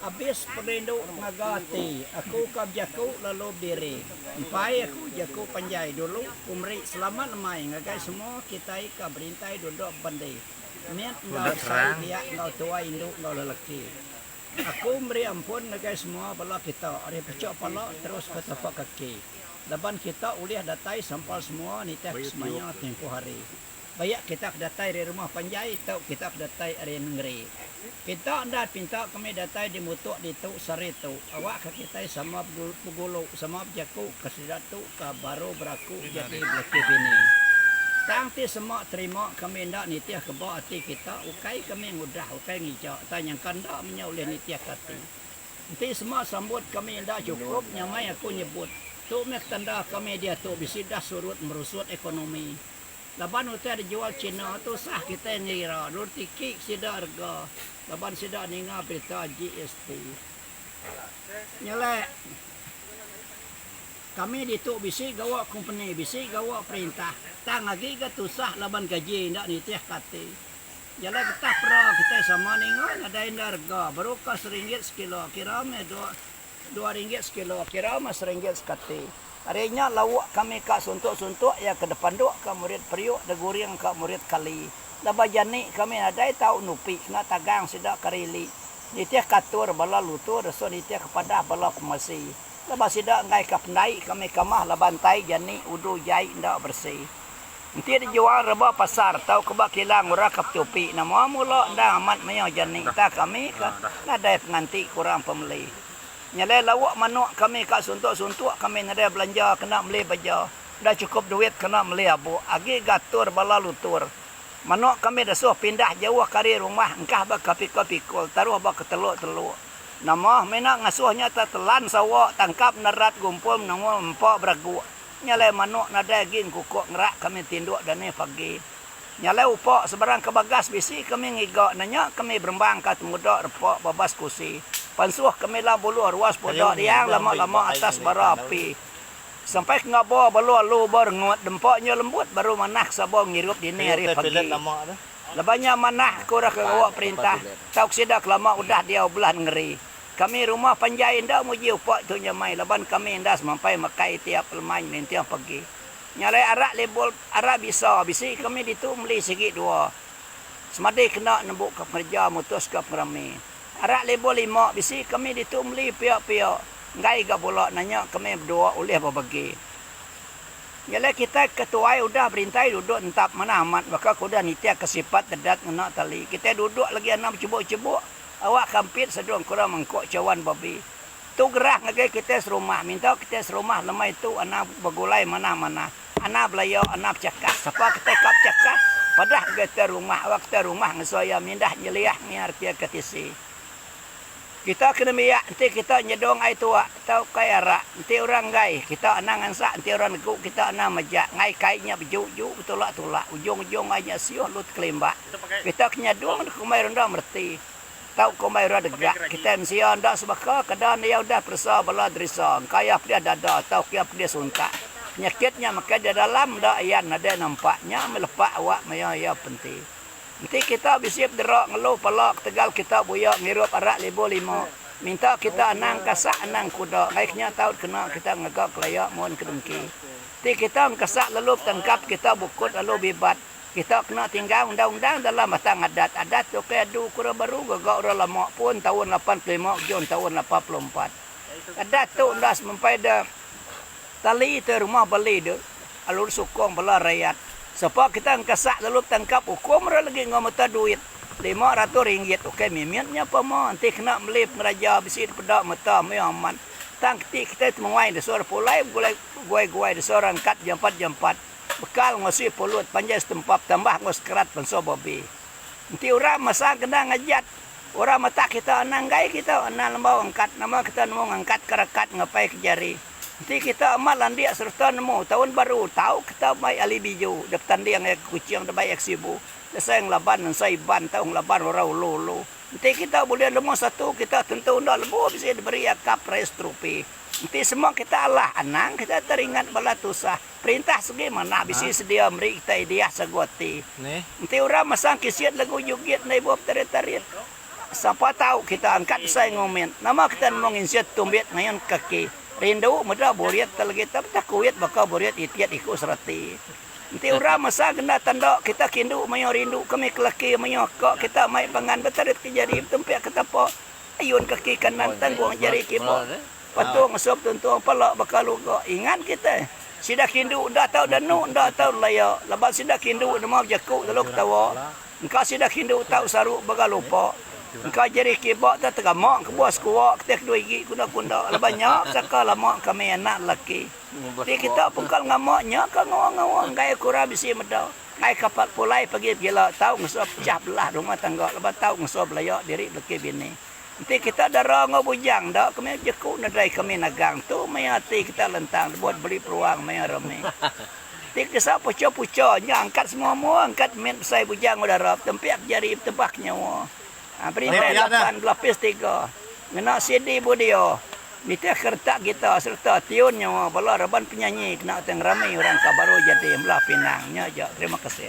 Abis pengerindu ngaga ati aku ka bejaku lalu bediri. Empai aku jaku panjai dulu ku meri selamat lemai ngagai semua kitai ka berintai duduk bebandi mit enggau besai biak enggau tuai indu enggau lelaki. Aku meri ampun ngagai semua bala kita ari pechok pala terus ke tapak kaki laban kita ulih datai sampal semua nitih ke semaya tempoh hari. Bayak kita ke datai ari rumah panjai tau kita ke datai ari nengeri. Kita enda pinta kami datai di mutuk ditu sehari tu awakka kitai sama begulu sama bejaku ke sida tu ke baru beraku jadi belaki bini. Tang ti sema terima kami enda nitih ke ba ati kita ukai kami ngudah ukai ngija tang nyangka enda menya ulih nitih ke ati. Enti sema sambut kami enda chukup nyamai aku nyebut tu meh tanda kami diatu bisi dah surut merusut ekonomi. Laban utai dijual China tu sah kitai ngira endur tiki sida rega laban sida ninga berita GST. Nyelek kami ditu bisi gawa kompeni bisi gawa perintah tang agi ga tusah laban gaji enda nitih ka ati. Jalai getah pera kitai sama ninga nadai enda rega baru ka seringgit sekilo kira meh dua Ringgit sekilo, kira meh seringgit sekati. Ari nya lauk kami ka suntuk-suntuk iya ke depanduk ka murid periuk deguring ka murid kali. Laban jani kami nadai tau nupi kena tagang sida ke rili. Nitih ka atur bala lutur so nitih ka padah bala pemasi. Laban sida enggai ka pendai kami kamah laban tai jani udu jai enda beresi. Enti dijual reba pasar tauka ba kilang orang ka betupi nama mula endang amat mayuh jani tang kami ka nadai penganti kurang pemeli. Nyelai lauk manuk kami ka suntuk-suntuk kami nadai belanja kena meli baja, enda chukup duit kena meli abuk, agi ga atur bala lutur. Manuk kami dasuh pindah jauh ke ari rumah engkah ba ke pikul-pikul taruh ba ke teluk-teluk. Nama mina ngasuh nya te telan sawa tangkap nerat gumpul menungul empa beraguk. Nyelai manuk nadai agi engkukuk ngerak kami tinduk dani pagi. Nya alai upa sebarang ke bagas bisi kami ngiga nanya kami berembang ka temuda repa babas kusi. Pansuh kami lam buluh ruas puda diang lama lama atas bara api. Sampai ke ngaba balu alu ba rengut dempa nya lembut baru manah ke saba ngirup dini hari pagi. Laban nya manah ke orang ke gawa perintah tauka sida ke lama udah diau belah nengeri. Kami rumah panjai enda muji upa tu nyamai laban kami enda semampai makai tiap lemai nyelinting pagi. Nya alai arak lebel arak bisa bisi kami ditu meli sigi dua semadi kena nembuka pengereja mutuska pengerami. Arak lebel lima bisi kami ditu meli pia-pia enggai ga bula nanya kami bedua ulih bebagi. Nya alai kitai ke tuai udah berintai duduk entap manah amat baka ke udah nitihka sipat dedat ngena tali. Kitai duduk lagi anang bechubuk-chubuk awakka ampit sedung kurang mangkuk chawan babi. Tu gerah ngagai kitai serumah minta kitai serumah lemai tu anang begulai manah manah anang belaya anang pechakah sapa kitai ka pechakah padah ngagai kitai rumah awak kitai rumah ngeso iya mindah nyeliah ngiar kia ke tisi kita ke nembiak enti kita nyedong ai tuak tauka ai arak enti orang enggai kita anang ngansak enti orang negu kita anang majak ngai kai nya beju ju betulak tulak ujung ujung ai nya siuh lu tekelimbak kita ke nyadong kumbai renda mereti. Tau kumbai orang degak, kitai mensia enda sebaka keda enda iya udah peresa bala derisa, engka iya pedih dada tau ke iya pedih suntak. Penyakit nya makai di dalam enda ayan nadai nampak, nya meh lepak awak maya iya penti. Enti kita bisi pedera ngelu pala ketegal kita buya ngirup arak libu lima, minta kita anang kasak anang kuda enggai kenya tau dikena kita ngaga kelaya mun ke dengki. Enti kita engkesak lalu betangkap kita bukut lalu bibat. Kita kena tinggal undang-undang dalam batang adat. Adat tu ke adu ke orang baru gaga orang lama pun taun 85 ujung taun 84. Adat tu enda semempai da tali te rumah bali de lalu disukong bala rayat. Sapa kita engkesak lalu betangkap ukum orang lagi enggau meta duit 500 ringgit ukai mimit nya pama enti kena meli pengeraja bisi dipeda meta mayuh amat. Tang keti kitai temuai disuruh pulai begulai guai-guai disuruh angkat jampat-jampat. Bekal ngosi pulut panjai setempap tambah enggau sekerat bansa babi. Enti orang masa kena ngajat orang matak kita anang enggai kita anang lembau angkat nama kita nemu ngangkat ke rekat ngapai ke jari. Enti kita amat landik sereta nemu taun baru tau kita mai ali biju da betanding iya ke Kuching da bai iya ke Sibu lesai ngelaban bansa Iban tau ngelaban orang ulu-ulu. Enti kita bulih lumur satu kita tentu enda lebu bisi diberi iya cup race tropi. Enti semua kita alah anang kita teringat bala tusah. Perintah segi manah bisi sedia meri kitai hadiah sagu ati. Enti orang masang kisit lagu jugit enda ibuh betarit-tarit. Sapa tau kita angkat besai ngumit. Nama kita nemu nginsit tumbit ngayun kaki. Rindu meda burit ke legi tau betah kuit baka burit itit iku sereti. Enti orang masa genda tanda kita kindu mayuh rindu kami ke laki mayuh ka kita mai pangan betarit ke jari betempik ke tapa ayun kaki kanan tanggung jari kiba patung ngesup tuntung pala baka luga ingat kitai sida kindu enda tau danu enda tau laya laban sida kindu nama bejaku lalu ketawa. Engka sida kindu tau saru bega lupa. Engka jeri kiba te tegama kebuah sekua ketih kedua igi kunda-kunda laban nya pesaka lama kami anak lelaki. Ti kita pungkal ngama nya ka ngawa-ngawa enggai aku orang bisi meda. Enggai kapat pulai pagi pegila tau ngesuh pecah belah rumah tangga laban tau ngesuh belaya diri belaki bini. Enti kita dara enggau bujang enda kami bejeku nadai kami nagang tu maya ati kita lentang lebuh diberi peluang maya rami. Ti kesa pucha-pucha nya angkat semua-mua angkat mit besai bujang enggau dara betempik jari betebah nyawa. Ha berintai lapan belapis tiga ngena CD budio nitih ke retak gita sereta tiun nyawa bala raban penyanyi kena utai ngerami orang ka baru jadi melah pinang nya aja. Terima kasih.